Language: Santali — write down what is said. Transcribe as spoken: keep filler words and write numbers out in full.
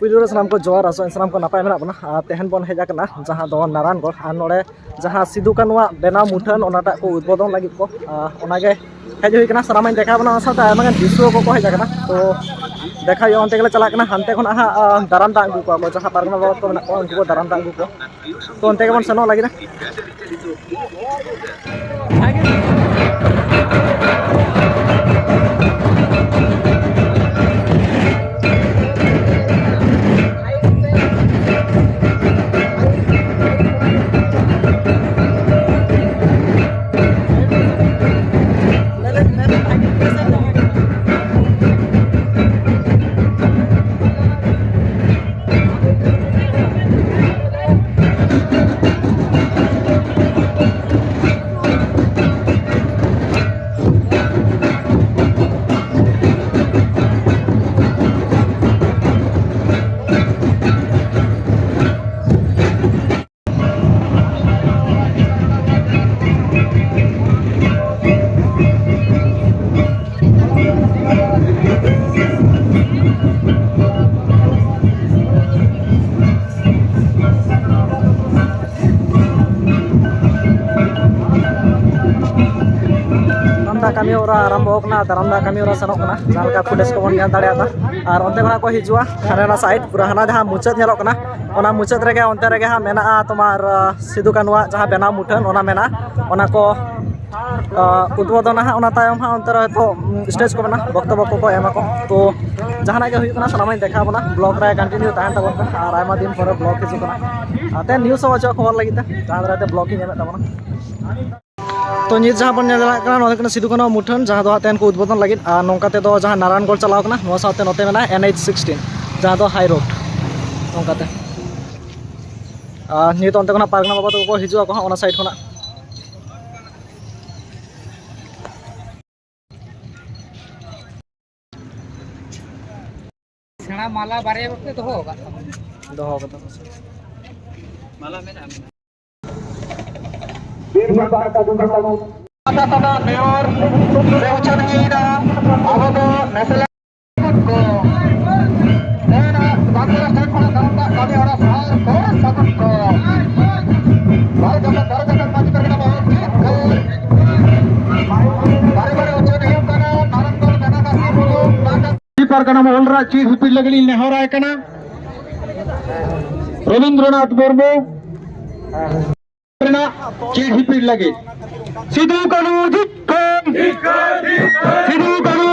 ᱯᱩᱭᱞᱩ ᱨᱮ ᱥᱟᱱᱟᱢ ᱠᱚ ᱡᱚᱦᱟᱨ, ᱟᱥᱚᱜ ᱟᱹᱧ ᱥᱟᱱᱟᱢ ᱠᱚ ᱱᱟᱯᱟᱭ ᱢᱮᱱᱟᱜ ᱵᱚᱱᱟ᱾ ᱟᱨ ᱛᱮᱦᱮᱧ ᱵᱚᱱ ᱦᱮᱡ ᱟᱠᱟᱱᱟ ᱡᱟᱦᱟᱸ ᱫᱚ ᱱᱟᱨᱟᱱᱜᱚᱲ, ᱟᱨ ᱱᱚᱰᱮ ᱡᱟᱦᱟᱸ ᱥᱤᱫᱩ ᱠᱟᱹᱱᱩᱣᱟᱜ ᱵᱮᱱᱟᱣ ᱢᱩᱴᱷᱟᱹᱱ, ᱚᱱᱟᱴᱟᱜ ᱠᱚ ᱩᱫᱵᱳᱫᱚᱱ ᱞᱟᱹᱜᱤᱫ ᱠᱚ, ᱟᱨ ᱚᱱᱟᱜᱮ ᱦᱮᱡ ᱦᱩᱭ ᱠᱟᱱᱟ᱾ ᱥᱟᱱᱟᱢᱟᱧ ᱫᱮᱠᱷᱟᱣ ᱵᱚᱱᱟ, ᱚᱱᱟ ᱥᱟᱶᱛᱮ ᱟᱭᱢᱟ ᱜᱟᱱ ᱫᱤᱥᱩᱣᱟᱹ ᱠᱚᱠᱚ ᱦᱮᱡ ᱟᱠᱟᱱᱟ᱾ ᱛᱚ ᱫᱮᱠᱷᱟᱣ ᱦᱩᱭᱩᱜᱼᱟ, ᱚᱱᱛᱮ ᱜᱮᱞᱮ ᱪᱟᱞᱟᱜ ᱠᱟᱱᱟ᱾ ᱦᱟᱱᱛᱮ ᱠᱷᱚᱱᱟᱜ ᱦᱟᱸᱜ, ᱟᱸ, ᱫᱟᱨᱟᱢ ᱫᱟᱜ ᱟᱹᱜᱩ ᱠᱚᱣᱟ ᱠᱚ, ᱡᱟᱦᱟᱸ ᱯᱟᱨᱜᱟᱱᱟ ᱵᱟᱵᱟ ᱠᱚ ᱢᱮᱱᱟᱜ ᱠᱚᱣᱟ, ᱩᱱᱠᱩ ᱠᱚ ᱫᱟᱨᱟᱢ ᱫᱟᱜ ᱟᱹᱜᱩ ᱠᱚᱣᱟ᱾ ᱛᱚ ᱚᱱᱛᱮ ᱜᱮᱵᱚᱱ ᱥᱮᱱᱚᱜ ᱞᱟᱹᱜᱤᱫ᱾ ᱫᱟᱨᱟᱢ ᱫᱟᱜ ᱠᱟᱹᱢᱤ ᱦᱚᱨᱟ ᱟᱨᱟᱢᱵᱚ ᱠᱟᱱᱟ, ᱫᱟᱨᱟᱢ ᱫᱟᱜ ᱠᱟᱹᱢᱤ ᱦᱚᱨᱟ ᱥᱮᱱᱚᱜ ᱠᱟᱱᱟ, ᱡᱟᱦᱟᱸ ᱞᱮᱠᱟ ᱯᱷᱩᱴᱮᱡᱽ ᱠᱚᱵᱚᱱ ᱧᱮᱞ ᱫᱟᱲᱮᱭᱟᱜ ᱠᱟᱱᱟ᱾ ᱟᱨ ᱚᱱᱛᱮ ᱠᱷᱚᱱᱟᱜ ᱠᱚ ᱦᱤᱡᱩᱜᱼᱟ, ᱦᱟᱱᱮ ᱚᱱᱟ ᱥᱟᱭᱤᱰ, ᱯᱩᱨᱟᱹ ᱦᱟᱱᱟ ᱡᱟᱦᱟᱸ ᱢᱩᱪᱟᱹᱫ ᱧᱮᱞᱚᱜ ᱠᱟᱱᱟ, ᱚᱱᱟ ᱢᱩᱪᱟᱹᱫ ᱨᱮᱜᱮ, ᱚᱱᱛᱮ ᱨᱮᱜᱮ ᱦᱟᱸᱜ ᱢᱮᱱᱟᱜᱼᱟ ᱛᱳᱢᱟᱨ, ᱟᱸ, ᱥᱤᱫᱩ ᱠᱟᱹᱱᱩᱣᱟᱜ ᱡᱟᱦᱟᱸ ᱵᱮᱱᱟᱣ ᱢᱩᱴᱷᱟᱹᱱ, ᱚᱱᱟ ᱢᱮᱱᱟᱜᱼᱟ᱾ ᱚᱱᱟ ᱠᱚ, ᱟᱸ, ᱩᱫᱵᱳᱫᱚᱱᱟ ᱦᱟᱸᱜ, ᱚᱱᱟ ᱛᱟᱭᱚᱢ ᱦᱟᱸᱜ ᱚᱱᱛᱮ ᱨᱮ ᱦᱚᱭᱛᱳ, ᱩᱸ, ᱥᱴᱮᱡᱽ ᱠᱚ ᱢᱮᱱᱟᱜᱼᱟ, ᱵᱚᱠᱛᱚᱵᱵᱚ ᱠᱚᱠᱚ ᱮᱢᱟ ᱠᱚ᱾ ᱛᱚ ᱡᱟᱦᱟᱱᱟᱜ ᱜᱮ ᱦᱩᱭᱩᱜ ᱠᱟᱱᱟ, ᱥᱟᱱᱟᱢᱟᱜ ᱤᱧ ᱫᱮᱠᱷᱟᱣ ᱵᱚᱱᱟ᱾ ᱵᱞᱚᱜ ᱨᱮ ᱠᱚᱱᱴᱤᱱᱤᱭᱩ ᱛᱟᱦᱮᱱ ᱛᱟᱵᱚᱱ ᱯᱮ, ᱟᱨ ᱟᱭᱢᱟ ᱫᱤᱱ ᱯᱚᱨᱮ ᱵᱞᱚᱜ ᱦᱤᱡᱩᱜ ᱠᱟᱱᱟ᱾ ᱟᱨ ᱛᱮ ᱱᱤᱭᱩᱡᱽ ᱦᱚᱸ ᱚᱪᱚᱜ ᱠᱷᱚᱵᱚᱨ ᱞᱟᱹᱜᱤᱫ ᱛᱮ, ᱡᱟᱦᱟᱸ ᱫᱟᱨᱟᱭ ᱛᱮ ᱵᱞᱚᱜ ᱤᱧ ᱮᱢᱮᱫ ᱛᱟᱵᱚᱱᱟ᱾ ᱛᱚ ᱱᱤᱛ ᱡᱟᱦᱟᱸ ᱵᱚᱱ ᱧᱮᱞ ᱫᱟᱲᱮᱭᱟᱜ ᱠᱟᱱᱟ, ᱱᱚᱣᱟ ᱫᱚ ᱦᱩᱭᱩᱜ ᱠᱟᱱᱟ ᱥᱤᱫᱩ ᱠᱟᱹᱱᱦᱩ ᱢᱩᱴᱷᱟᱹᱱ, ᱡᱟᱦᱟᱸ ᱫᱚ ᱦᱟᱸᱜ ᱛᱮᱦᱮᱧ ᱠᱚ ᱩᱫᱵᱳᱫᱚᱱ ᱞᱟᱹᱜᱤᱫ᱾ ᱟᱨ ᱱᱚᱝᱠᱟ ᱛᱮᱫᱚ ᱡᱟᱦᱟᱸ ᱱᱟᱨᱟᱭᱚᱱᱜᱚᱲ ᱪᱟᱞᱟᱣ ᱠᱟᱱᱟ, ᱱᱚᱣᱟ ᱥᱟᱶᱛᱮ ᱱᱚᱛᱮ ᱢᱮᱱᱟᱜᱼᱟ ᱮᱱ ᱮᱭᱤᱪ ᱥᱤᱠᱥᱴᱤᱱ, ᱡᱟᱦᱟᱸ ᱫᱚ ᱦᱟᱭ ᱨᱳᱰ᱾ ᱱᱚᱝᱠᱟᱛᱮ, ᱟᱨ ᱱᱤᱛ ᱚᱱᱛᱮ ᱠᱷᱚᱱᱟᱜ ᱯᱟᱨᱜᱟᱱᱟ ᱵᱟᱵᱟ ᱛᱟᱠᱚ ᱠᱚ ᱦᱤᱡᱩᱜ ᱟᱠᱚ ᱦᱟᱸᱜ, ᱚᱱᱟ ᱥᱟᱭᱤᱰ ᱠᱷᱚᱱᱟᱜ᱾ ᱥᱮᱬᱟ ᱢᱟᱞᱟ ᱵᱟᱨᱭᱟ ᱵᱟᱯᱮ ᱫᱚᱦᱚ ᱟᱠᱟᱫ ᱛᱟᱵᱚᱱᱟ? ᱫᱚᱦᱚ ᱠᱟᱫᱟ ᱠᱚ ᱥᱮ᱾ ᱢᱟᱞᱟ ᱢᱮᱱᱟᱜᱼᱟ, ᱢᱮᱱᱟᱜᱼᱟ᱾ ᱢᱮᱭᱚᱨ ᱨᱮ ᱩᱪᱷᱟᱹᱱ ᱦᱩᱭᱱᱟ᱾ ᱟᱵᱚ ᱫᱚ ᱱᱮᱥᱮᱞᱮ ᱠᱚ ᱛᱮᱦᱮᱧ ᱯᱟᱨᱜᱟᱱᱟ ᱢᱚᱦᱚᱞ ᱨᱮ ᱪᱤᱨ ᱦᱤᱯᱤᱲ ᱞᱟᱹᱜᱤᱫ ᱤᱧ ᱱᱮᱦᱚᱨᱟᱭ ᱠᱟᱱᱟ᱾ ᱨᱚᱵᱤᱱᱫᱨᱚᱱᱟᱛᱷ ᱢᱩᱨᱢᱩ ᱨᱮᱱᱟᱜ ᱪᱤᱨ ᱦᱤᱯᱤᱲ ᱞᱟᱹᱜᱤᱫ᱾ ᱥᱤᱫᱩ ᱠᱟᱹᱱᱦᱩ ᱡᱤᱛᱠᱟᱹᱨ! ᱥᱤᱫᱩ ᱠᱟᱹᱱᱦᱩ